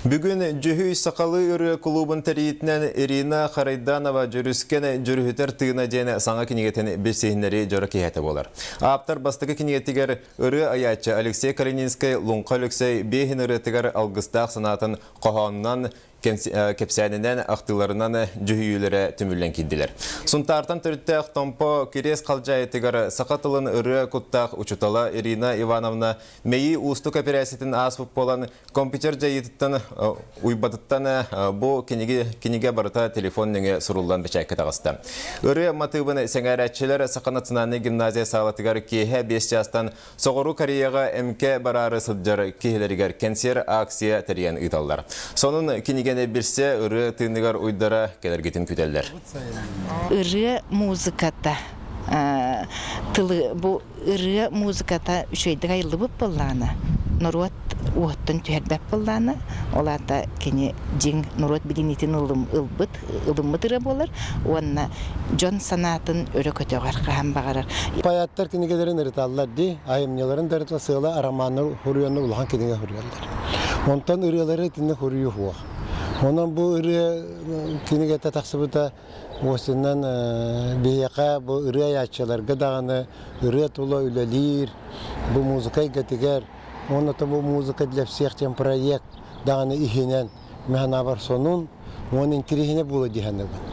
Бүгүн Дьүһүй сахалыы ырыа кулуубун тэрийиитинэн Ирина Харайданова Дьүрүскэн дьүрүһүтэр тыына диэн саҥа кинигэтин билсиһиннэрии дьоро киэһэтэ буолар. Ааптар бастакы кинигэтигэр ырыа айааччы Алексей Калининскай Луҥха Өлөксөй биэһин ырыатыгар алгыстаах санаатын хоһоонунан кэпсээнинэн, ахтыыларынан дьүһүйүүлэрэ түмүллэн киирдилэр. Сунтаартан төрүттээх Томпо Кириэс Халдьаайытыгар саха тылын ырыа куттаах учуутала Ирина Ивановна мэйии уустук эпэрээссийэтин ааспыт буолан, компьютер дьайыытыттан уйбатыттан бу кинигэ, кинигэ барыта телефон нөҥүө суруллан бэчээккэ таҕыста. Ырыа матыыбын сэҥээрээччилэр Саха национальнай гимназия саалатыгар киэһэ 5 чаастан Соҕуруу Кореяҕа эмкэ бараары сылдьар киһилэригэр кэнсиэр акция тэрийэн ыыталлар. Сонун кинигэни билсэ ырыа тыыныгар уйдара кэлэргитин күтэллэр. Ырыа музыката тылы бу ырыа музыката үчүгэйдик айыллыбыт буоллаҕына, норуот уоттан түһэрбэт буоллаҕына, ол аата кини дьиҥ норуот билиниитин ылбыт, ылыммыт ырыа буолар уонна дьон санаатын өрө көтөҕөр хаһан баҕарар. Поэттар кинигэлэрин ырыталлар дии, айымньыларын да ырыта сыала романнар суруйаннар улахан кинигэ суруйаллар. Онтон ырыалары итинник суруйуу суох. Онон бу ырыа кинигэтэ тахсыбыта Осинан биһиэхэ бу ырыа айааччыларга даҕаны ырыа тула үлэлиир, бу музыка эйгэтигэр, уонна бу музыка для всех диэн проект даҕаны иһинэн мин санаабар сонун уонна интэриэһинэй буолуо дии саныыбын.